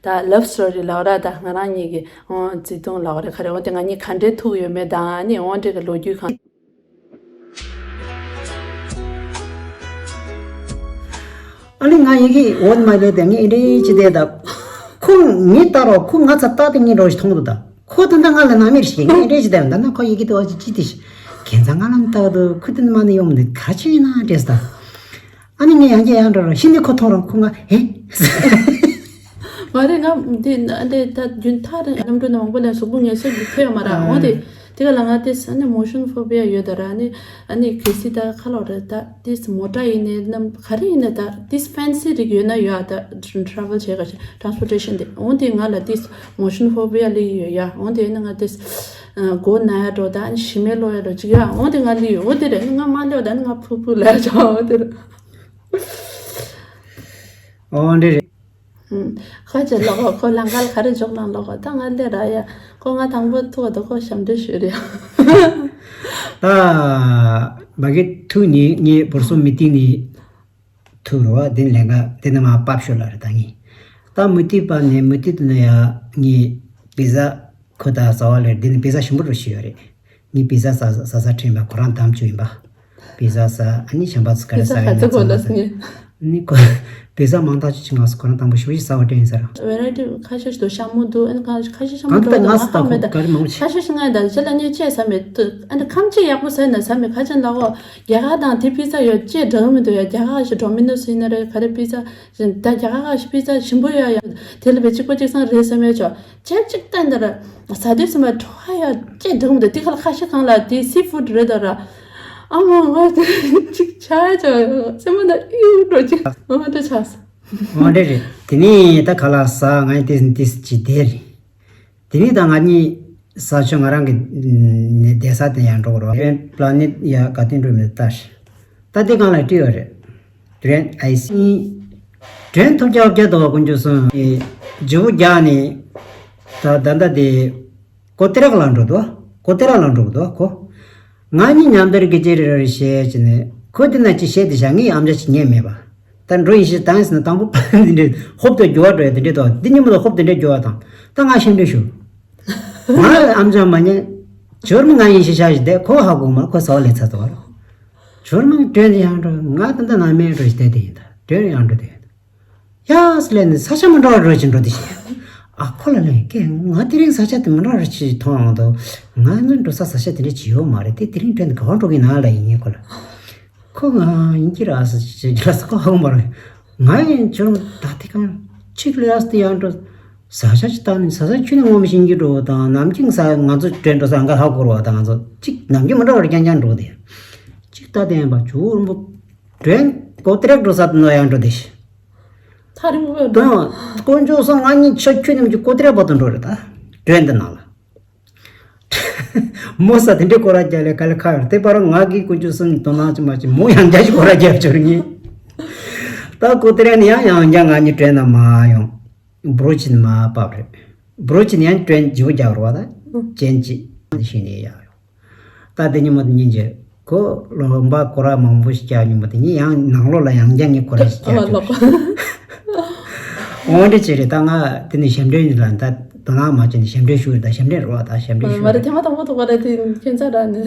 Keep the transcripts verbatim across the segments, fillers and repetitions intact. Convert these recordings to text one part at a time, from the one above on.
ད་ལབ་སི་ཊོ་རི་ལབ་ར། ད་ང་རང་གཉིས་ཀྱི་འོ་བརྩེ་དུང་ལབ་ར། ག་རེ་འོ་དེ་ང་གཉིས་ག་འདྲའི་ཐུག་ཡོད་མེད་དང་ཨ་ནི་འོ་འདྲ་གི་ལོ་རྒྱུས་གང་། ཨ་ནི་ང་ཡི་གེ་འོ་མ་ལས་དེ་ངས་འདྲེ་ཅི་དེ་ད། ཁོ་ངའི་ལྟ་རོགས་ཁོ་ང་ཚ་ལྟ་དེ་ངའི་རོགས་ཞིག་མཐོང་འདུག་ད། ཁོ་ད་ལྟ་ང་ལ་ནང་མིར་ཞིག་ངས་འདྲེ་ཅི་དེ་ད་ན་ཁོ་ཡི་གེ་དེ་བ་ཅི་ཅི་དེ་ཤི། ཁྱེད་ཚ་ང་ལ་ལྟ་འདུག་ཁོ་དེ་ནི་མ་ནི་ཡོང་མི་འདུག་ག་ཅི་ཡིན་ན་འདྲེས་ད། ཨ་ནི་ངས་ཡང་བསྐྱར་ཡང་འགྲོ་རོགས་ཤི་ནི་ཁོ་མཐོང་རོགས་ཁོ་ང་ཧེ། མ་རེད། ང་འདི་འདི་ད་རྒྱུན་ཐག་རིང་གནམ་གྲུ་ནང་མང་པོ་ལ་གཟུགས་པོ་ངལ་གསོ་གི་ཐོས་ཡོད་མ་ར། འོ་དེ་དེ་ག་ལ་ང་དེ་ཨ་ནི་མོ་ཤན་ཕོ་བི་ཡ་ཡོད་ད་ར། ཨ་ནི་ཨ་ནི་གལ་སྲིད་ད་ཁ་ལོ་རེད་ད་དེ་མོ་ཊ་ཡིན་ནའི་གནམ་ག་རེ་ཡིན་ནའི་ད་དེ་ཕེན་སི་རིགས་ཡོད་ན་ཡོད་ཨ། ད་ཊ་ར་ཝལ་བྱེད་ག་ཊ་རན་སི་པོར་ཊེ་ཤན་དེ་འོ་དེ་ང་ལ་དེ་མོ་ཤན་ཕོ་བི་ཡ་ལི་ཡོད་ཡ། འོ་དེ་ནི་ང་དེ་མགོ་ན་ཡ་འགྲོ་ད་ཨ་ནི་ཞི་མེ་ལོ་ཡ་འགྲོ་ཅིག་ཡ། འོ་དེ་ང་ལི་ཡོད། འོ་དེ་རེད། ང་མ་ལོ་ད་ནི་ང་ཕུ་ཕུ་ལ་ཡ་ཆ་འོ་དེ་རེད། འོ་འདྲ་རེད། ཨུམ། ཁ་ཆེ་ལོག་གོ། ཁོ་ལང་ཀར་ག་རེ་འཇོག་ནང་ལོག་གོ། ད་ང་ལས་ར་ཡ། ཁོ་ང་དང་པོ་ཐུག་ག་ད་ཁོ་ཞབས་འདྲེན་ཞུ་རེ། ད་མ་གི་ཐུག་ནི་ངའི་བོར་སོ་མི་ཏི་ནི་ཐུག་རོ་བ་དེ་ལས་ཀ་དེ་ནི་མ་པབ་ཤོ་ལ་རེ་ད་ངས། ད་མི་ཏི་པ་ནས་མི་ཏི་དུ་ན་ཡ་ངའི་བི་ཟ་ཁོ་ད་ཟ་བ་ལས་དེ་ནི་བི་ཟ་ཞིམ་པོ་རུ་ཞུ་ཡོད་རེད། ངས་པི་ཛ་ཟ་ཟ་ཟ་དྲན་པ་ཁོ་རང་དམ་བཅུ་ཡིན་པ། པི་ཛ་ཟ་ཨ་ནི་ཤམ་པ་ཙི་ཀ་རེ་ཟ་ཡོད་ནས་ཙམ་པ་ཟ། ནི་ཁོ་པི་ཛ་མང་ཐག་ཆོད་ཅིག་མ་སོང་ཁོ་རང་དང་པོ་ཞུ་ཞིག་ཟ་བ་དྲན་ཟེར། ཝེ་རའི་ཊི་ཁ་ཤས་ཤིག་འདུག་ཤ་མོ་འདུག་ཨ་ནི་ཁ་ཤས་ཤ་མོ་འདུག་ད་ང་ང་ཧ་མེད་ད། ག་རེ་མང་ཆེ། ཁ་ཤས་ཤིག་ང་ད་ཅི་ལ་ཉེ་ཆེ་ཟ་མེད་དུ་ཨ་ནི་ཁམ་ཆེ་ཡག་པོ་ཟ་ན་ཟ་མེད་ཁ་ཆེ་ལ་འོ་རྒྱ་གར་དང་དེ་པི་ཛ་ཡོད་ཅེས་འདྲ་མི་འདུག་ཡ། རྒྱ་གར་ཞིག་ཌོ་མི་ནོ་སི་ཡིན་ན་རེད་ག་རེ་པི་ཛ་ཞིག་ད་རྒྱ་གར་ཞིག་པི་ཛ་ཞིམ་པོ་ཡོད་ཡ། དེ་ལ་བས་གཅིག་པ་གཅིག་སང་རེད་ཟ་མེད་ཆོག་ཅེ་གཅིག་བསྟན་དེར། ཟ་དུས་སུ་མ་བྲོ་བ་ཡ་ཅེ་འགྲོ་མི་འདུག་དེ་ཁ་ལ་ཁ་ཤས་གང་ལ་དེ་སི་ཕུཌ་རེད་དོ་ར། ཨ་མ་ང་དེ་གཅིག་ཆ་ཡ་ཆ་སེམས་མ་ན་ཨིའུ་འགྲོ་ཅིག་ཨ་མ་འདྲ་ཆགས། འོ་འདྲ་རེད། དེ་ནས་ད་ཁ་ལག་ཟ་ང་ཡི་ཏིས་ཏིས་ཅི་དེ་རེད། དེ་ནས་ད་ང་གཉིས་ས་ཆ་ང་རང་གི་ནས་བསྡད་ས་དེ་ཡང་འགྲོ་གི་རོགས་པླ་ནེ་ཊི་ཡ་ག་དུས་འགྲོ་མི་ལྟ་ཞིག་ད་དེ་གང་ལ་བྲིས་ཡོད་རེད། ཌེན་ཨའི་སི་ཌེན་ཐུབ་རྒྱག་རྒྱག་དོ་དཀོན་མཆོག་གསུམ་གྱི་ཇི་བོ་རྒྱག་ནས་ད་ད་ད་དེ་ཀོ་ཏི་རག་ལ་འགྲོ་དོ། ཀོ་ཏི་རག་ལ་འགྲོ་དོ་ཁོ། ང་གཉིས་མཉམ་དུ་གི་ཅི་རེ་རེ་བཤད་ཅི་ནས་ཁོ་དེ་ན་ཅི་བཤད་དེ་བཞག་ངས་ཨམ་ཅག་ཅི་ཉན་མེད་པ། ད་འགྲོ་ཡིན་ཞེས་དང་ཟེར་ན་དང་པོ་ཕ་འདི་འདྲས་ཧོབ་ཏུ་རྒྱུ་བ་འགྲོ་ཡ་དེ་འདྲས་དོ་འདི་ཉིན་མོ་ལ་ཧོབ་དེ་འདྲས་རྒྱུ་བ་དང་ད་ང་ཤེས་འདྲས་ཞུ། ང་ཨམ་ཅག་མ་ཉན། ཇོར་མོ་ང་ཡིན་ཞེས་བཤད་ཞིག་དེ་ཁོ་ཧ་གོ་མ་ཁོ་ཟ་བ་ལས་ཚ་ཚ་བ་རོ། ཇོར་མོ་དྲན་དེ་ཡང་འགྲོ་ང་ད་ད་ན་མེད་འགྲོ་ཞིག་དེ་དེ་ཡིན་ད་དྲན་ཡང་འགྲོ་དེ་ཡིན་ད། ཡ་སི་ལས་ནི་ས་ཆ་མི་འདྲ་བ་འགྲོ་ཅིག་འགྲོ་དེ་ཞིག་ཨ་ཁོ་ལ་ལས་ཀེ་ང་དེ་རིང་ས་ཆ་དེ་མི་འདྲ་བ་ཅིག་མཐོང་ཡོང་དོ། ང་ནི་འགྲོ་ས་ས་ཆ་དེ་འདྲ་ཅིག་ཡོད་མ་རེད་དེ་དེ་རིང་དྲན་དེ་ག་བ་འགྲོ་གི་ན་ལ་ཡིན་ངས་ཁོ་ལ། ཁོ་ང་ཡིན་གྱི་ར་ཟེར་ཅིག་ཅིག་ལ་ཟེར་ཁོ་ཧ་གོ་མ་རེད། ང་ཡིན་ཅུང་ད་དེ་གང་ཅིག་ལ་ཡ་ཟེར་དེ་ཡང་འགྲོ། ས་ཆ་ཅིག་ད་ནི་ས་ས་ཁྱོད་ནི་ངོ་མི་ཤེས་ཀྱི་འགྲོ་དང་ནམ་རྒྱུན་ས་ང་ཚོ་དྲན་འགྲོ་ས་འགའ་ཧ་གོ་རོ་དང་ང་ཚོ་ཅིག་ནམ་རྒྱུན་མི་འདྲ་བར་རྐྱང་རྐྱང་འགྲོ་དེ། ཅིག་ད་དེ་ཡིན་པ་ཇོ་རིན་པོ་དྲན་ཀོ་ཏི་རག་འགྲོ་ས་དེ་ནོ་ཡང་འགྲོ་དེ་ཤི། ཐག་རིང་པོ་འགྲོ། དང་དཀོན་མཆོག་སོང་ང་གཉིས་ཆ་ཁྱོད་རྣམས་ཀྱི་ཀོ་ཏི་རག་བར་དུ་འགྲོ་རེད་ད། དྲན་དེ་ནང་ལ། མོ་ས་དེ་འདྲའི་སྐོར་ར་རྒྱག་ལས་ག་ལེ་ཁ་ཡོད་དེ་པར་ང་གི་ཀུན་སྤྱོད་སུན་དོ་སྣང་ཅི་མ་ཅི་མོ་ཡང་རྒྱ་ཞིག་སྐོར་ར་རྒྱབ་བྱོར་ངེས། ད་ཀོ་ཏི་ར་ནི་ཡང་ཡང་རྒྱ་ང་གཉིས་དྲན་ན་མ་ཡོང་། བྲོ་ཅི་ནི་མ་བབ་རེད། བྲོ་ཅི་ནི་ཡང་དྲན་བརྗེ་པོ་རྒྱག་རོགས་ད་ཅན་ཅི་ཤེས་ནས་ཡ་ཡོང་། ད་དེ་ཉིན་མོ་དེ་ཉིན་རྗེས་ཁོ་ལོ་འབའ་སྐོར་ར་མང་པོ་ཞིག་རྒྱག་ཉིན་མོ་དེ་ཉིན་ཡང་ནང་ལོགས་ལ་ཡང་རྒྱ་ངས་སྐོར་ར་ཞིག་རྒྱག་ཨ་ལོག་བྱོར། འོ་འདྲ་ཅི་རེད་ད་ང་དེ་ནི་ཞབས་འདྲེན་ལ་ད་དོ་སྣང་མ་བྱས་ནས་ཞབས་འདྲེན་ཞུ་རེད་ད་ཞབས་འདྲེན་རོགས་ད་ཞབས་འདྲེན་ཞུ་མ་རེད་རེད། ཐེངས་མ་དང་པོ་ཐོག་པ་རེད་དེ་ཁྱོད་ཚ་ར་ནི།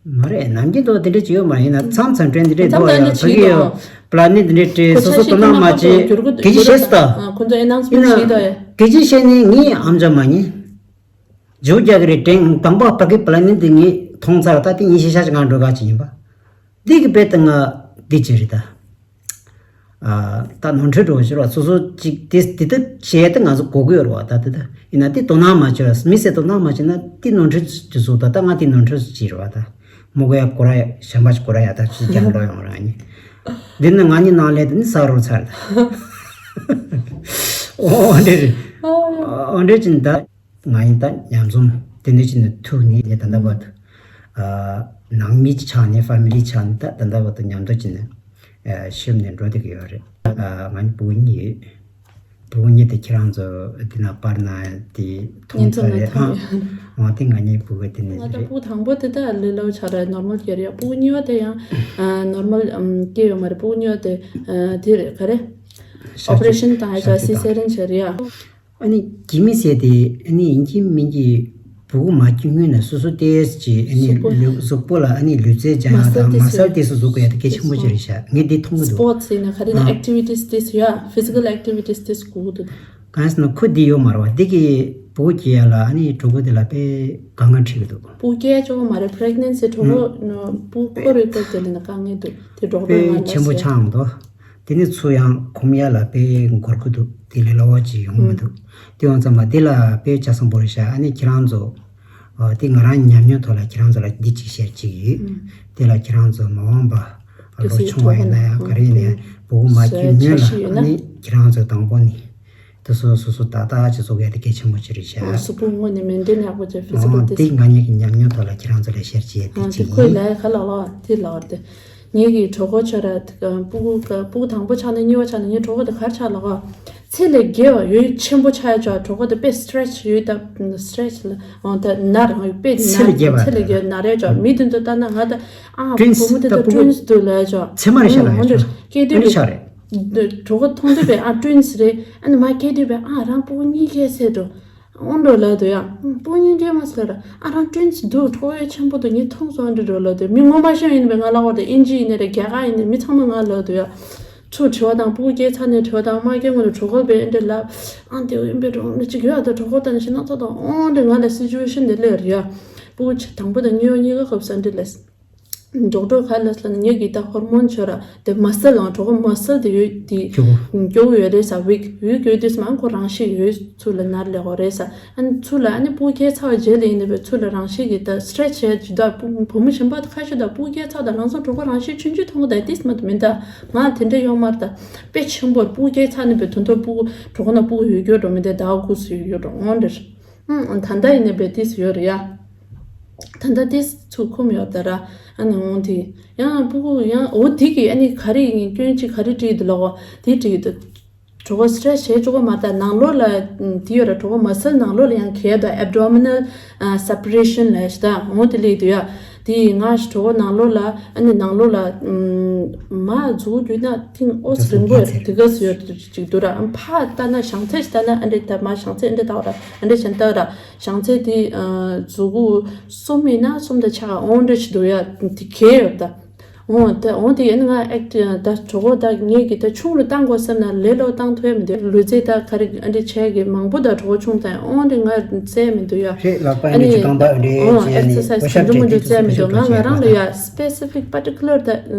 མ་རེད་ནམ་རྒྱུན་དུ་དེ་འདྲ་ཅི་ཡོད་མ་ཡིན་ན་མཚམས་མཚམས་དྲན་དེ་འདྲས་མཚམས་འདུག་ཡ་མཚམས་ཕ་གི་ཡོད་བྱེད་པ་ལ་ནི་དེ་འདྲས་སྤྲད་སོ་སོ་དོ་སྣང་མ་བྱེད་གི་ཅི་བྱེད་སོ་ད། ཁོ་ཚོ་ཨེ་ནའུན་སི་མེན་ཊི་ཡིན་ད་ཡ། གི་ཅི་བྱེད་ནི་ངའི་ཨམ་ཅོག་མ་ཉན། ཇོ་རྒྱ་གི་རེད་དྲན་དང་པོ་ཕ་གི་པ་ལ་ནི་འདི་ངས་མཐོང་ཚར་ད་དེ་ཉིན་ཤེས་ཤ་ཅིག་ང་འགྲོ་ག་ཅིག་ཡིན་པ། འདི་གི་དཔེ་ལྟ་ང་འདི་ཅི་རེད་ད། ད་ནོར་འཁྲུལ་འགྲོ་ཕྱིར་བ་སོ་སོ་ཅིག་དེ་དེ་ལྟ་བྱས་ཏེ་ང་ཚོ་གོ་གི་ཡོད་རེད་བ་ད་དེ་ད་ཡིན་ན་དེ་དོ་སྣང་མ་བྱས་མི་སེ་དོ་སྣང་མ་བྱས་ན་དེ་ནོར་འཁྲུལ་གྱི་བཟོ་ད་ད་ང་དེ་ནོར་འཁྲུལ་ཅི་རེད་བ་ད་མོ་གོ་ཡ་གོ་ར་ཡ་ཞམ་པ་ཅིག་གོ་ར་ཡ་ད་ཅི་རྒྱང་འགྲོ་ཡོང་ར་ནི་འདི་ནི་ང་ནི་ནང་ལས་དེ་ནི་ས་རུ་ཚར་ད་འོ་འདྲ་རེད། འོ་འདྲ་ཅི་ད། ང་ཡིན་ད་མཉམ་འཛོམས་དེ་འདྲ་ཅིག་ནས་ཐུག་ནས་ངས་ད་ལྟ་བར་དུ། ནང་མི་ཆགས་ནས་ཕ་མི་ལི་ཆགས་ནས་ད་ད་ལྟ་བར་དུ་མཉམ་དུ་ཅིག་ནས་ཤུབ་ནས་འགྲོ་བསྡད་ཀྱི་ཡོད་རེད། ང་ནི་བུ་གཉིས་ཡོད། བུ་གཉིས་དེ་ཁྱེད་རང་ཚོ་འདི་ན་པར་ན་དེ་མཐོང་ཚར་རེད་ཨང་། འོ་དེ་ང་གཉིས་བུ་ག་དེ་ནས་ང་ཚོ་རེད། སྤུ་གུ་དང་པོ་དེ་ད་ལི་ལོ་ཆགས་རེད་ནོར་མལ་སྐྱེ་རེད། སྤུ་གུ་གཉིས་པ་དེ་ཡང་ནོར་མལ་སྐྱེ་ཡོད་མ་རེད། སྤུ་གུ་གཉིས་པ་དེ་དེ་རེད་ག་རེ། ཨོ་པ་རེ་ཤན་བཏང་ཡ་ཅག་སི་སེ་རན་བྱས་རེད་ཡ། ཨ་ནི་སྐྱེ་མི་ཟེར་དེ་ཨ་ནི་ཡིན་གཅིག་མིན་གཅིག་སྤུ་གུ་མ་སྐྱེས་སྔོན་ནས་སོ་སོ་ཏོག་ཙམ་ཨ་ནི་གཟུགས་པོ་ལ་ཨ་ནི་ལུས་རྩལ་སྦྱང་ཡ་དང་མ་སལ་ཏོག་ཙམ་བཟོ་དགོས་ཡ་དེ་གལ་ཆེན་པོ་ཅིག་རེད་ཤག་ངས་འདི་མཐོང་གི་འདུག་སི་པོར་ཊི་སི་ཡིན་ན་ག་རེ་ཡིན་ན་ཨེག་ཊི་བི་ཊི་སི་ཏོག་ཙམ་ཡ། ཕི་ཟི་ཀལ་ཨེག་ཊི་བི་ཊི་སི་ཏོག་ཙམ་དགོས་ཀྱི་འདུག་གང་ཡིན་ཟེར་ན་ཁོ་འདི་ཡོད་མ་རེད་བ། འདི་གིས་སྤུ་གུ་སྐྱེ་ཡ་ལ་ཨ་ནི་གྲོད་ཁོག་དེ་ལ་དཔེ་དཀའ་ངལ་འཕྲད་ཀྱི་འདུག་སྤུ་གུ་སྐྱེ་ཆོག་མ་རེད། པི་རེག་ནེན་སི་གྲོད་ཁོག་སྤུ་གུ་འཁོར་བའི་སྐབས་དེ་ལ་ན་དཀའ་ངལ་འདུག་དེ་ཌོག་ཊར་དཔེ་ང་ལ་ཆེན་པོ་ཟེར། ཆགས་འདུག་དེ་ནི་ཚུར་ཡང་ཁོམ་ཡ་ལ་དཔེ་འགོར་གི་འདུག་དེ་ལས་སླ་བོ་ཅིག་ཡོང་མི་འདུག་དེ་ཡོང་ཙམ་པ་དེ་ལ་དཔེ་ཆ་ཚང་པོ་རེད་ཤག་ཨ་ནི་ཁྱེད་རང་ཚོ་ཨ་དེ་ང་རང་ཉམས་མྱོང་ཐོག་ལ་ཁྱེད་རང་ཚོ་ལ་འདི་གཅིག་བཤད་ཅིག་ཡོད། དེ་ལ་ཁྱེད་རང་ཚོ་མ་འོངས་པ་ལོ་ཆུང་བ་ཡིན་ན་ཡང་ག་རེ་ཡིན་ན་ཡང་སྤུ་གུ་མ་སྐྱེས་སྔོན་ལ་ཨ་ནི་ཁྱེད་རང་ཚོ་དང་པོ་ནི་དེ་སོ་སོ་སོ་ཏག་ཏག་ཅིག་བཟོ་གི་ཡ་དེ་གལ་ཆེན་པོ་ཅིག་རེད་ཤག་གཟུགས་པོ་དངོས་གནས་མེན་ཏེན་ཡག་པོ་བྱས། ཕི་ཟི་ཀལ་ཨ་ཏོག་ཙམ། དེ་ང་གཉིས་ཀྱི་ཉམས་མྱོང་ཐོག་ལ་ཁྱེད་རང་ཚོ་ལ་བཤད་ཅིག་ཡ་དེ་ཨ་དེ་གཅིག་ཁོས་ཡིན། ལས་ག་ལ་ལ་དེ་ལ་བར་དེ། ངེད་ཀྱི་གྲོད་ཁོག་ཆ་ར་སྤུ་གུ་སྤུ་གུ་དང་པོ་ཆགས་ནས་གཉིས་པ་ཆགས་ནས་ངའི་གྲོད་ཁོག་དེ་ག་རེ་ཆགས་ལ་གོ། ཚད་ལས་བརྒལ་བ་ཡོད་ཆེན་པོ་ཆགས་ཡ་ཅོག་གྲོད་ཁོག་དེ་དཔེ་སི་ཊེ་ཆི་ཡོད་ད། སི་ཊེ་ཆི་ལ་འོང་ད་ན་རང་ཡོད་དཔེ་ཚད་ལས་བརྒལ་བ་ཚད་ལས་བརྒལ་ན་རེ་ཅོག་མི་དེ་ཚོ་ལྟ་ན་ང་ད་ཨ་བུ་མོ་དེ་ད་བུ་མོ་ཊུ་ཨིན་སི་འདུག་ལ་ཅོག་ཚད་མ་རེད་ཤག་ལ་ཡ་ཅོག་སྐད་དུས་ཨ་ནི་ཆགས་རེད། གྲོད་ཁོག་མཐོང་དུས་པས་ཨ་ཊུ་ཨིན་སི་རེད། ཨ་ནི་མ་སྐད་དུས་པས་ཨ་རང་སྤུ་གུ་གཉིས་ཀས་ཟེར་འགྲོ། འོང་འགྲོ་ལབ་འདུག་ཡ། སྤུ་གུ་གཉིས་ཀས་མ་ཟེར་ར་ཨ་རང་ཊུ་ཨིན་སི་འདུག་གྲོད་ཁོག་ཆེན་པོ་འདུག་ངས་མཐོང་སོང་འདྲི་འགྲོ་ལབ་འདུག་མི་སྔོན་མ་ཤོད་ཡིན་པས་ང་ལ་འོ་དེ་ཨིན་ཇི་ཡིན་ནའི་རེད་རྒྱ་གར་ཡིན་ནའི་མི་ཚང་མ་ང་ལབ་འདུག་ཡ། ཚུར་དྲི་བ་དང་སྤུ་གུ་སྐྱེས་ཚར་ནས་དྲི་བ་དང་མ་སྐྱེས་སྔོན་དུ་གྲོད་ཁོག་པས་འདྲི་ལབ། ཨང་དེ་ཡིན་པས་འགྲོ་ནི་ཅིག་ཡོད་ད་གྲོད་ཁོག་ལྟ་ནས་ཤི་ན་ཚོ་དང་འོང་འདྲི་ང་ལ་སི་ཅུ་ཨེ་ཤན་འདི་ལས་རེད་ཡ། སྤུ་གུ་དང་པོ་དང་གཉིས་པ་གཉིས་ཀ་ཧབ་ས་འདྲི་ལས། ཌོག་ཊར་ག་ལ་ལ་ངེད་ཀྱི་ད་ཧོར་མོན་ཆོ་ར་དེ་མ་སལ་ལང་གྲོད་ཁོག་མ་སལ་དེ་ཡོད་དེ་སྐྱོ་གོ། སྐྱོ་གོ་ཡོད་རེད་ས་ཝིག་ཝིག་ཡོད་དུས་མང་ཁོ་རང་ཤི་ཡོད་ཚུལ་ལ་ནར་ལེ་གོ་རེད་ས། ཨ་ནི་ཚུལ་ལ་ཨ་ནི་སྤུ་གུ་སྐྱེས་ཚར་བ་རྗེས་ལ་ཡིན་ནི་བའི་ཚུལ་ལ་རང་ཤི་གི་ད་སི་ཊེ་ཆི་བྱས་ཇི་ད་བུ་བུ་མོ་གཞན་པ་ད་ཁ་ཤས་ད་སྤུ་གུ་སྐྱེས་ཚར་ད་རང་སང་གྲོད་ཁོག་རང་ཤི་ཆུན་ཆུན་མཐོང་གོ་ད་དེས་མ་ད་མིན་ད་ང་དེ་འདྲ་ཡོད་མ་རེད་ད་དཔེ་ཆེན་པོར་སྤུ་གུ་སྐྱེས་ཚར་ནི་བའི་དོན་དུ་སྤུ་གུ་གྲོད་ཁོག་ན་སྤུ་གུ་ཡོད་རྒྱུ་འགྲོ་མི་དེ་ད་ཨོ་གུ་སུ་ཡོད་རྒྱུ་འགྲོ་འོང་འདྲ། ཨང་ད་ལྟ་ཡིན་ནའི་བེ་ཏིས་ཡོད་རེད་ཡ། ད་ལྟ་ཏིས་ཚུར་ཁུམ་ཡོད་ད་ར། ཨ་ནི་འོང་དེ། ཡང་སྤུ་གུ་ཡང་འོ་དེ་གི་ཨ་ནི་ག་རེ་ཡིན་སྐྱོན་ཅིག་ག་རེ་བྲིས་འདུག་ལ་འོ་དེ་བྲིས་འདུག་གྲོད་ཁོག་སི་ཊེ་ཆི་བྱས་ཆོག་གོ་མ་ད་ནང་ལོགས་ལ་དེ་ཡོད་ར་གྲོད་ཁོག་མ་སལ་ནང་ལོགས་ལ་ཡང་གས་ད་ཨེབ་ཌོ་མི་ནལ་སེ་པ་རེ་ཤན་ལ་ཞིག་ད་འོ་དེ་ལས་འདུག་ཡ། དེ་ཡིན་ང་ཞིག་གྲོད་ཁོག་ནང་ལོགས་ལ་ཨ་ནི་ནང་ལོགས་ལ་མ་མཛུ་གུ་བརྒྱུད་ན་ཐིང་ཨོ་ཙི་རིང་པོ་ཡོད་དེ་ག་སུ་ཡོད་ཅིག་འདུག་ར་ཨ་ཕ་ལྟ་ན་བྱང་ཚད་ཞིག་ལྟ་ན་ཨ་འདྲེ་ད་མ་བྱང་ཚད་ཨ་འདྲེ་ལྟ་བ་ར་ཨ་འདྲེ་བྱང་ལྟ་བ་ར། བྱང་ཚད་དེ་མཛུ་གུ་གསུམ་ཡིན་ན་གསུམ་དང་ཕྱེད་ཀ་འོང་འདྲ་ཞིག་འདུག་ཡ། དེ་གས་ཡོད་ད། འོང་ད་འོང་དེ་ཡིན་ང་ཨེག་ད་གྲོད་ཁོག་ད་ངེད་ཀྱི་ད་ཆུང་རུ་བཏང་དགོས་བསམ་ན་ལས་སླ་བོ་བཏང་ཐུབ་ཡ་མི་འདུག་ལུས་རྩལ་ད་ག་རེ་ཨ་འདྲ་བྱས་གི་མང་པོ་ད་གྲོད་ཁོག་ཆུང་ད་འོང་དེ་ང་རྩལ་མི་འདུག་ཡ། རེད་ལག་པ་ཨ་ནི་ཅིག་རྐང་པ་ཨ་འདྲ་འོང་བྱས་ཨེག་སར་སའི་ཛི་ག་འདྲ་མི་འདུག་རྩལ་མི་འདུག་ང་ང་རང་ལ་ཡ་སི་པེ་སི་ཕིག་པར་ཊི་ཀུ་ལར་ད་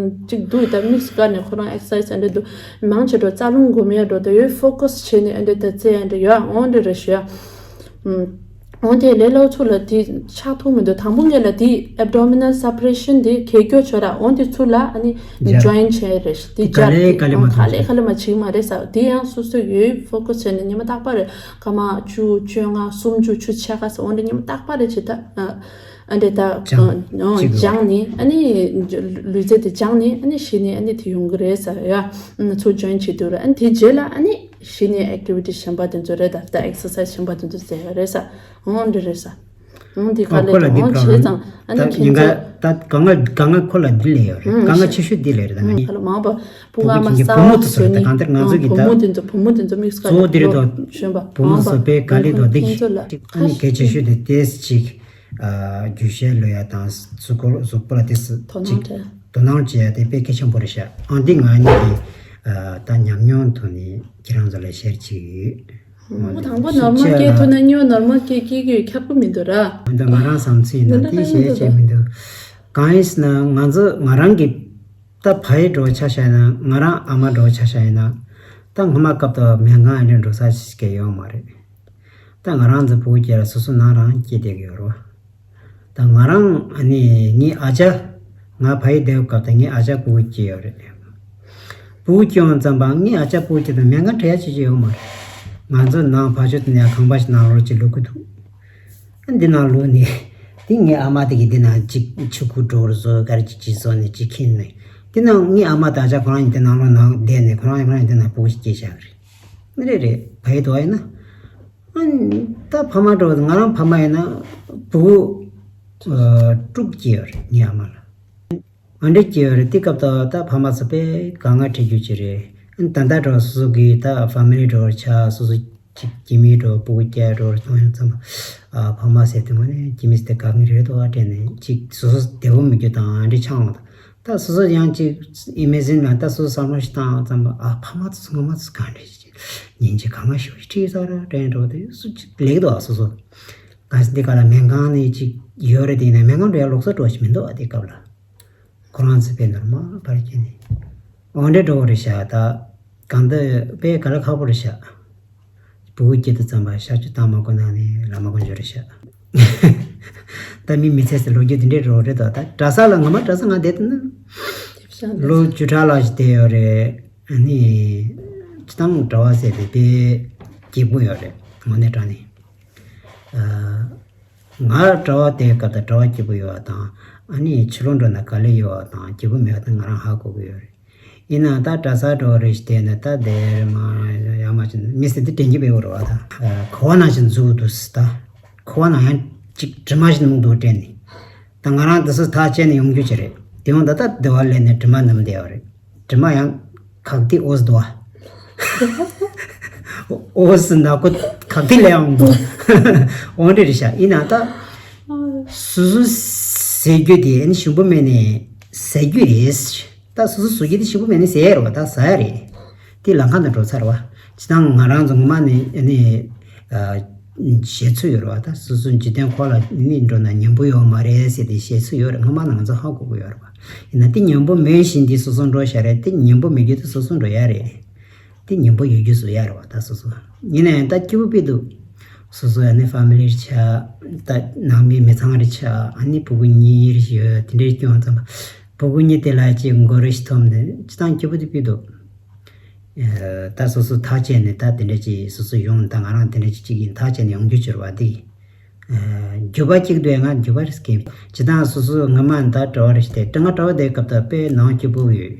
ཅིག་འདུག་ད་དམིགས་སུ་བཀར་ནས་ཁོ་རང་ཨེག་སར་སའི་ཛི་ཨ་འདྲ་འདུག་མང་ཆེ་འགྲོ་རྩ་རླུང་སྒོམ་ཡ་འགྲོ་ད་ཡོད་ཕོ་ཀ་སི་བྱས་ནས་ཨ་འདྲ་ད་རྩལ་ཨ་འདྲ་ཡོད་འོང་འདྲ་རེ་ཞུ་ཡ། འོན་ཏེ་ལས་སླ་པོ་ཚུར་ལ་དེ་ཆགས་ཐུབ་མི་འདུག་དང་པོ་ངེད་ལ་དེ་ཨེབ་ཌོ་མི་ནལ་སེ་པ་རེ་ཤན་དེ་གས་སྐྱོ་ཆོ་ར་འོན་ཏེ་ཚུར་ལ་ཨ་ནི་ཇོ་ཡིན་ཊི་བྱས་རེད་དེ་ག་ལེ་ག་ལེ་མ་ག་ལེ་ག་ལེ་མ་བྱེད་མ་རེད་ས་དེ་ཡང་སོ་སོ་ཡོད་ཕོ་ཀ་སི་བྱས་ནས་ཉི་མ་རྟག་པར་རེད་སྐར་མ་བཅུ་བཅོ་ལྔ་སུམ་ཅུ་ཆུ་ཆ་ག་ས་འོན་ཏེ་ཉི་མ་རྟག་པར་རེད་བྱེད་ད་ཨ་འདྲེ་ད་སྦྱང་ནས་ཨ་ནི་ལུས་རྩལ་དེ་སྦྱང་ནས་ཨ་ནི་གཞི་ནས་ཨ་ནི་དེ་ཡོང་གི་རེད་ས་ཡ་ཚུར་ཇོ་ཡིན་ཊི་བྱེད་དུས་ར་ཨ་ནི་དེ་རྗེས་ལ་ཨ་ནི། གཞི་ནས་ཨེག་ཊི་བི་ཊི་གཞན་པ་དེ་ཚོ་རེད་ད་ད་ཨེག་སར་སའི་ཛི་གཞན་པ་དེ་ཚོ་བྱས་ཡོད་རེད་ས། འོང་འདི་རེད་ས། འོང་འདི་ག་ལས་ཁོ་ལ་འདི་འོང་བྱས་ཙང་ཨ་ནི་ད་ཁྱེད་ཉིན་ཚོ། ག་ད་ག་ང་ག་ང་ཁོ་ལ་འདི་ལས་ཡོད་རེད་ག་ང་ཆེ་ཤོས་འདི་ལས་རེད་ད་ང་ཡིན། ཁ་ལ་མང་པ་བུ་ང་མ་ས་བུ་མོ་དེ་ཚོ་རེད་ད་གང་ལྟར་ང་ཚོ་གི་ད་བུ་མོ་དེ་ཚོ་བུ་མོ་དེ་ཚོ་དམིགས་སུ་ག་ཚོ་འདི་རེད་དོ། ཤོན་པ་བུ་མོ་ཚོ་དཔེ་ག་ལས་དོ་འདི་ཁྱེད་ཚོ་ལ་ཨ་ནི་གལ་ཆེ་ཤོས་དེ་ཏེས་ཅིག་རྒྱུ་ཤེས་ལོས་ཡ་དང་གཟུགས་པོ་གཟུགས་པོ་ལ་ཏེས་ཅིག་དོ་སྣང་བྱེད་ཡ་དེ་དཔེ་གལ་ཆེན་པོ་རེད་ཤག་ཨང་འདི་ང་གཉིས་ཀྱི་ད་ཉམས་མྱོང་ཐོག་ནས་ཁྱེད་རང་ཚོ་ལ་ཤེར་བྱེད་ཀྱི་ཡོད། མོ་དང་པོ་ནོར་མལ་སྐྱེས་ཐུབ་ན་སྨྱོ་ནོར་མལ་སྐྱེས་སྐྱེས་ཀྱི་ཁྱབ་ཀྱི་མི་འདུག་ར། འདི་ང་རང་བསམ་ཚུལ་ཡིན་ན་དེ་ཤེར་བྱེད་མི་འདུག་གང་ཡིན་ཟེར་ན་ང་ཚོ་ང་རང་གི་ད་ཕ་ཡི་འགྲོ་ཆ་བཞག་ཡིན་ན་ང་རང་ཨ་མ་འགྲོ་ཆ་བཞག་ཡིན་ན་ད་སྔོན་མ་སྐབས་དུ་སྨན་ཁང་ཨ་འདྲ་འགྲོ་ས་ཞིག་ཡོད་མ་རེད། ད་ང་རང་ཚོ་བུ་སྐྱེས་ལ་སོ་སོ་ནང་རང་སྐྱེས་བསྡད་ཀྱི་ཡོད་རེད་བ། ད་ང་རང་ཨ་ནི་ངའི་ཨ་ཅག་ང་ཕ་ཡི་བསྡད་སྐབས་དང་ངའི་ཨ་ཅག་བུ་སྐྱེས་ཡོད་རེད། བུ་སྐྱེས་ཡོང་ཙམ་པ་ངའི་ཨ་ཅག་བུ་སྐྱེས་དང་སྨན་ཁང་འབྲེལ་ཡ་བྱེད་ཀྱི་ཡོད་མ་རེད། ང་ཚོ་ནང་ཕ་ཆོས་དང་ཡང་ཁང་པ་ཞིག་ནང་ལོགས་ཅིག་ལུག་གི་འདུག་འདི་ནང་ལོགས་ནས་དེ་ངའི་ཨ་མ་དེ་གིས་འདི་ནང་ཅིག་ཆུ་ཁུ་འགྲོ་རུ་བཟོ་ག་རེ་ཅིག་ཅིག་བཟོ་ནས་ཅིག་ཁྱེར་ནས་དེ་ནང་ངའི་ཨ་མ་དང་ཨ་ཅག་ཁོ་རང་ཡིན་དེ་ནང་ལོགས་ནང་བསྡད་ནས་ཁོ་རང་ཁོ་རང་ཡིན་དེ་ནང་བུ་ཞིག་སྐྱེས་བཞག་གི་རེད། རེད་རེད་ཕ་ཡི་དོ་ཡིན་ན། ཨ་ནི་ད་ཕ་མ་འགྲོ་ང་རང་ཕ་མ་ཡིན་ན་བུ་ཨ་དྲུག་སྐྱེས་ཡོད་རེད་ངའི་ཨ་མ་ལ། ཨ་འདྲ་སྐྱེས་ཡོད་རེད་དེ་སྐབས་དུ་ད་ཕ་མ་ཚོ་དཔེ་དཀའ་ངལ་འཕྲད་རྒྱུ་ཅིག་རེད། ད་ལྟ་འགྲོ་སོ་སོ་གི་ད་ཕ་མི་ལི་འགྲོ་ཆ་སོ་སོ་གཅིག་སྐྱེ་དམན་འགྲོ་སྤུ་གུ་སྐྱེ་འགྲོ་གཏོང་ཡོང་ཙམ་པ། ཨ་ཕ་མ་ཟེར་དུས་ངོ་ནས་སྐྱེ་དམན་ཟེར་དེ་དགའ་ངེས་རེད་དོ། ཨ་དྲན་ནས་གཅིག་སོ་སོ་བདེ་བོ་མི་རྒྱུ་དང་ཨ་འདྲི་ཆང་བ་དང་། ད་སོ་སོ་ཡང་གཅིག་ཨི་མེ་ཇིན་ལ་ད་སོ་སོ་བསམ་བློ་ཞིག་བཏང་ཙམ་པ། ཨ་ཕ་མ་ཚོ་ཚོ་ངོ་མ་ཚོ་གང་འདྲ་ཞིག་ཉིན་གཅིག་གང་ང་ཞིག་ཁྲིད་ས་ར་དྲན་འགྲོ་དེ་སུ་གཅིག་ལེགས་དོ། ཨ་སོ་སོ་གང་ཟེར་འདི་ག་ལ་སྨན་ཁང་ནས་གཅིག་ཡོད་རེད། དེ་ཡིན་ན་སྨན་ཁང་འགྲོ་ཡ་ལོགས་ས་འགྲོ་ཞིག་མི་འདུག་ཨ་དེ་སྐབས་ལ། ཁོ་རང་ཚོ་དཔེ་ནོར་མ་ཕར་སྐྱེས་ནས་འོ་འདྲ་འགྲོ་བ་རེད་ཤག་ད་གང་ལྟར་དཔེ་ག་ལ་ཁག་པོ་རེད་ཤག་སྤུ་གུ་སྐྱེ་དུས་ཙམ་པ་གཤག་བཅོས་བཏང་མ་དགོས་ན་ནི་ལམ་མ་དཀོན་མཆོག་རེད་ཤག་ད་མི་མི་ཚེ་ཟེར་ལོ་རྒྱུས་འདི་འདྲའི་རོ་རེད་དོ། ད་གྲྭ་ས་ལ་ངོ་མ་གྲྭ་ས་ང་བསྡད་དུས་ན་ལོ་བཅུ་ཕྲག་ལ་ཞིག་བསྡད་ཡོད་རེད། ཨ་ནི་སྤྱི་བཏང་གྲྭ་བ་ཟེར་དེ་དཔེ་སྐྱིད་པོ་ཡོད་རེད། དངོས་གནས་དྲང་གནས། ཨ། ང་གྲྭ་བ་དེའི་སྐབས་དང་གྲྭ་བ་སྐྱིད་པོ་ཡོད་པ་དང་། ཨ་ནི་ཕྱི་ལོགས་འགྲོ་ན་དཀའ་ལས་ཡོད་པ་དང་སྐྱིད་པོ་མེད་པ་དེ་ང་རང་ཧ་གོ་གི་ཡོད་རེད། ཡིན་ནའང་ད་གྲྭ་སར་འགྲོ་བ་རེ་ཞིག་བལྟས་ན་ད་དེ་རེད་མ་ཡ་མ་ཅིག་མི་ཟེར་དེ་དྲན་གྱི་མེད་པ་རེད་བ། ད་ཁོ་བ་ནང་བཞིན་འཛུལ་འདུག་ཟེར། ད་ཁོ་བ་ནང་ཡང་ཅིག་དྲི་མ་ཞིག་མུག་འདུག་དྲན་ནས། ད་ང་རང་དེ་ཚོ་ཐག་བཅད་ནས་ཡོང་རྒྱུ་ཅིག་རེད། དེ་ཡང་ད་ལྟ་བདེ་བ་ལེན་ནས་དྲི་མ་ནམ་བསྡད་པ་རེད། དྲི་མ་ཡང་གག་ཏི་ཨོས་དོ། ཨོས་ན་ཁོ་གག་ཏི་ལས་ཡང་དོ། འོ་འདྲ་རེད་ཤག་ཡིན་ན་ད་སོ་སོ་ཟས་རྒྱུ་དེ་ཨ་ནི་ཞིམ་པོ་མེད་ནས་ཟ་རྒྱུ་རེད། ད་སོ་སོ་ཟ་རྒྱུ་དེ་ཞིམ་པོ་མེད་ནས་ཟ་ཡ་རེད་བ། ད་ཟ་ཡ་རེད། དེ་ལམ་ཁ་ནས་འགྲོ་ཚར་བ། སྤྱིར་བཏང་ང་རང་ཚོ་ངོ་མ་ནས་ཨ་ནི། བཤད་ཚུལ་ཡོད་རེད་བ། ད་སོ་སོ་འཇིག་རྟེན་འཁོར་ལ་ནི་འགྲོ་ན་ཉན་པོ་ཡོད་མ་རེད་ཟེར་ཏེ་བཤད་ཚུལ་ཡོད་རེད། སྔོན་མ་ནང་ང་ཚོ་ཧ་གོ་གི་ཡོད་རེད་བ། ཡིན་ན་དེ་ཉན་པོ་མེད་བཞིན་དེ་སོ་སོ་འགྲོ་བཞག་རེད། དེ་ཉན་པོ་མེད་རྒྱུ་དེ་སོ་སོ་འགྲོ་ཡ་རེད། དེ་ཉན་པོ་ཡོད་རྒྱུ་བཟོ་ཡ་རེད་བ། ད་སོ་སོ་ཡིན་ན་ཡང་ད་སྐྱིད་པོ་དཔེ་འདུག་སོ་སོ་ཨ་ནི་ཕ་མི་ལི་རེ་ཆགས། ད་ནང་མི་མི་ཚང་རེ་ཆགས། ཨ་ནི་ཕྲུ་གུ་གཉིས་རེ་ཡོད། དེ་འདྲའི་སྐྱོང་ཙམ་པ། ཕྲུ་གུ་གཉིས་དེ་ལ་ཅིག་མགོ་རེ་ཞིག་འཐོམས་ནས་སྤྱིར་བཏང་སྐྱིད་པོ་དེ་དཔེ་འདུག་ད་སོ་སོ་ཐག་བཅད་ནས་ད་དེ་འདྲ་ཅིག་སོ་སོ་ཡོང་། ད་ང་རང་དེ་འདྲ་ཅིག་ཅིག་ཡིན་ཐག་བཅད་ནས་ཡོང་རྒྱུ་བྱུར་བ་འདི། འགྱུར་བ་གཅིག་འདུག་ང་འགྱུར་བ་རེ་སྐྱེས། ཇི་ལྟར་སོ་སོ་ངོ་མ་ད་གྲྭ་བ་རེ་ཞིག་དེ་ང་གྲྭ་བ་དེ་སྐབས་ད་དཔེ་ནང་སྐྱིད་པོ་ཡོད།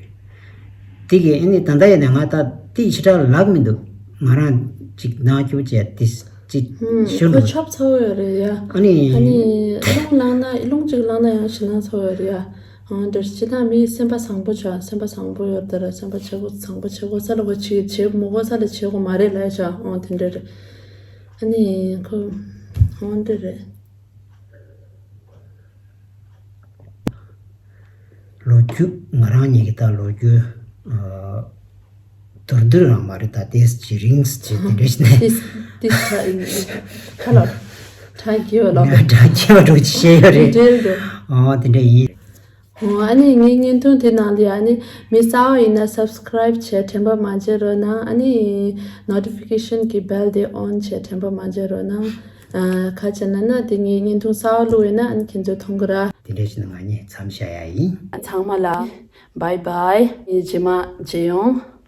དེ་གི་ཨ་ནི་ད་ལྟ་ཡིན་ན་ང་ད་དེ་ཞེ་དྲག་ལག་མི་འདུག་ང་རང་ཅིག་ནང་སྐྱིད་པོ་བྱས་དེ་ཅིག་ཤོར་ཁོ་འདུག་ཆབ་ཚ་བོ་ཡོད་རེད་ཡ། ཨ་ནི། ཨ་ནི་རླུང་ལངས་ན་རླུང་གཅིག་ལངས་ན་ཡང་ཞེད་སྣང་ཚ་བོ་ཡོད་རེད་ཡ། ཨང་འདིར་སྤྱི་བཏང་མིའི་སེམས་པ་བཟང་པོ་བྱ། སེམས་པ་བཟང་པོ་ཡོད་དེ་ར། སེམས་པ་བྱེད་དགོས་བཟང་པོ་བྱེད་དགོས་ས་ལ་གོ་བྱེད་བྱེད་མི་དགོས་ས་ལ་བྱེད་དགོས་མ་རེད་ལ་ཡ་བྱ། ཨང་དེ་འདྲ་རེད། ཨ་ནི་ཁོ་ཨང་འདི་རེད། ལོ་རྒྱུས་ང་རང་ཉིད་ཀྱི་ད་ལོ་རྒྱུས་ཨ། མདོར་བསྡུས་རང་མ་རེད། ད་ཏེས་ཅི་རིང་ཅི་དེ་འདྲ་ཞིག་ནས། ཏེས་ཏེས་ཁྲ་ཨིན་ཁ་ལ་ཁྲ་གི་བ་ལོ། ཁྲ་གི་བ་འགྲོ་ཅི་བཤད་ཡོད་རེད། འདྲེ་འདྲེ། ཨོ་དེ་འདྲ་ཡིན། ཨོ་ཨ་ནི་ངའི་བརྙན་ཐུང་དེ་ནང་ལ་ཨ་ནི་མི་གསར་པ་ཡིན་ན་སབ་སི་ཀ་རབ་བྱས་དྲན་པ་མ་བརྗེད་རོགས་གནང་། ཨ་ནི་ནོ་ཊི་ཕི་ཀེ་ཤན་གི་བྷེལ་དེ་ཨོན་བྱས་དྲན་པ་མ་བརྗེད་རོགས་གནང་། ཨ་ག་བྱས་ན་ན་དེ་ངའི་བརྙན་ཐུང་གསར་པ་བླུགས་ཡོད་ན་ཨ་ནི་ཁྱེད་ཚོས་མཐོང་གི་ར། དེ་འདྲ་ཞིག་ན་ང་གཉིས་མཚམས་བཞག་ཡ་ཡིན། ཚང་མ་ལ་བྷའི་བྷའི། རྗེས་མ་མཇལ་ཡོང་།